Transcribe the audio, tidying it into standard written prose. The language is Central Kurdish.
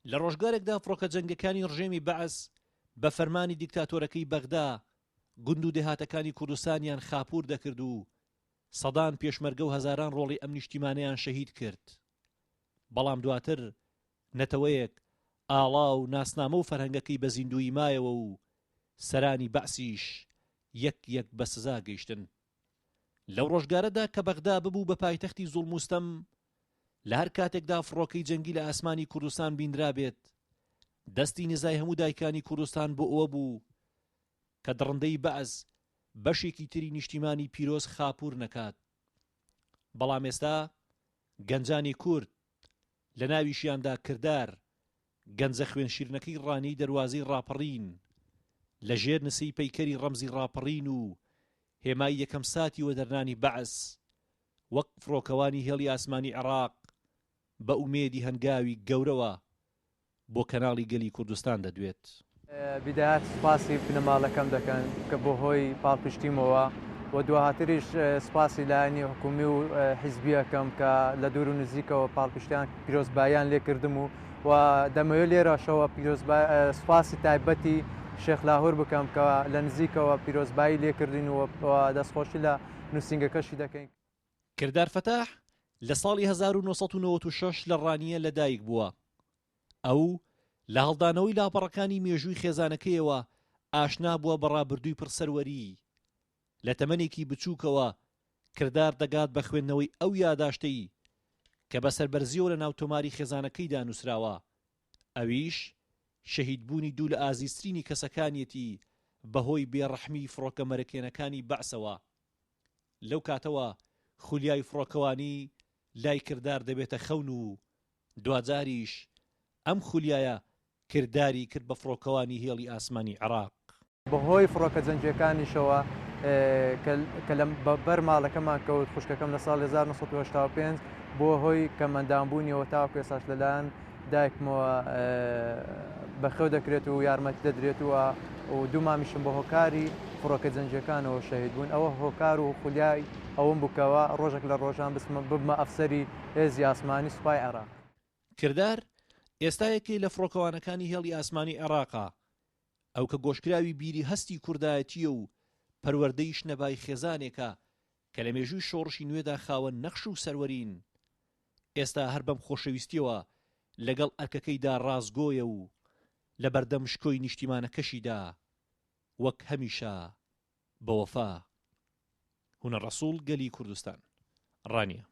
لە ڕۆژگارێکدا فڕۆکە جەنگەکانی ڕژێمی بەعس بە فەرمانی دیکتاتۆرەکەی بەغدا گوند و دێهاتەکانی کوردستانیان خاپوور دەکرد و سەدان پێشمەرگە و هەزاران ڕۆڵی ئەم نیشتیمانەیان شەهید کرد. بەڵام دواتر نەتەوەیەک ئاڵا و ناسنامە و فەرهەنگەکەی بە زیندوویی مایەوە و سەرانی بەعسیش یەک یەک بە سزا گەیشتن. لەو ڕۆژگارەدا کە بەغدا ببوو بە پایتەختی زوڵم و ستەم، لە هەر کاتێکدا فڕۆکەی جەنگی لە ئاسمانی کوردستان بینرابێت، دەستی نزای هەموو دایکانی کوردستان بۆ ئەوە بوو کە دڕندەی بەعس بەشێکی تری نیشتیمانی پیرۆز خاپوور نەکات. بەڵام ئێستا گەنجانی کورد، لە ناویشیاندا کردار، گەنجە خوێنشیرنەکەی ڕانیەی دەروازەی ڕاپەڕین، لە ژێر نسێی پەیکەری ڕەمزی ڕاپەڕین و هێمای یەکەم ساتی وەدەرنانی بەعس، وەک فڕۆکەوانی هێڵی ئاسمانی عێڕاق بە ئومێدی هەنگاوی گەورەوە بۆ کەناڵی گەلی کوردستان دەدوێت. بیدایەت سوپاسی بنەماڵەکەم دەکەن کە بۆ هۆی پاڵپشتیمەوە و دواتریش سوپاسی لایەنی حکومی و حیزبی ئەکەم کە لە دوور و نزیکەوە پاڵپشتیان پیرۆزباییان لێکردم و و دەمەوێت لێرەشەوە سوپاسی تایبەتی شێخ لاهور بکەم کە لە نزیکەوە پیرۆزبایی لێکردین و دەستخۆشی لە نووسینگەکەشی دەکەین. کردار فەتاح لە ساڵی 1996 لە ڕانیە لەدایک بووە. ئەو لە هەڵدانەوەی لاپەڕەکانی مێژووی خێزانەکەیەوە ئاشنا بووە بە ڕابردووی پڕ سەروەریی. لە تەمەنێکی بچووکەوە کردار دەگات بە خوێندنەوەی ئەو یاداشتەی کە بە سەربەرزییەوە لە ناو تۆماری خێزانەکەیدا نووسراوە، ئەویش شەهیدبوونی دوو لە ئازیزترینی کەسەکانیەتی بەهۆی بێڕەحمیی فڕۆکە مەرگهێنەکانی بەعسەوە. لەو کاتەوە خولیای فڕۆکەوانی لای کردار دەبێتە خەون و دواجاریش ئەم خولیایە کرداری کرد بە فڕۆکەوانی هێڵی ئاسمانی عێراق. بەهۆی فڕۆکە جەنگییەکانیشەوە کە لە بەر ماڵەکەمان کەوت، خوشکەکەم لە ساڵی 1985 بووە هۆی کەمئەندامبوونیەوە تاوەکو ئێستاش لەلایەن دایکمەوە بەخێو دەکرێت و یارمەتی دەدرێت و و دوو مامیشم بە هۆکاری فڕۆکە جەنگییەکانەوە شەهید بوون، ئەوە هۆکار و خولیای ئەوەم بوو کەوا ڕۆژێک لە ڕۆژان بچمە ببمە ئەفسەری هێزی ئاسمانی سوپای عێراق. کردار ئێستا یەکێ لە فڕۆکەوانەکانی هێڵی ئاسمانی عێراقە، ئەو کە گۆشکراوی بیری هەستی کوردایەتییە و پەروەردەی شنەبای خێزانێکە کە لە مێژووی شۆڕشی نوێدا خاوەن نەخش و سەروەرین، ئێستا هەر بەم خۆشەویستییەوە لەگەڵ ئەرکەکەیدا ڕاستگۆیە و لەبەردەم شکۆی نیشتیمانەکەشیدا وەک هەمیشە بەوەفا. هونەر ڕەسوڵ گەلی کوردستان. ڕانیە.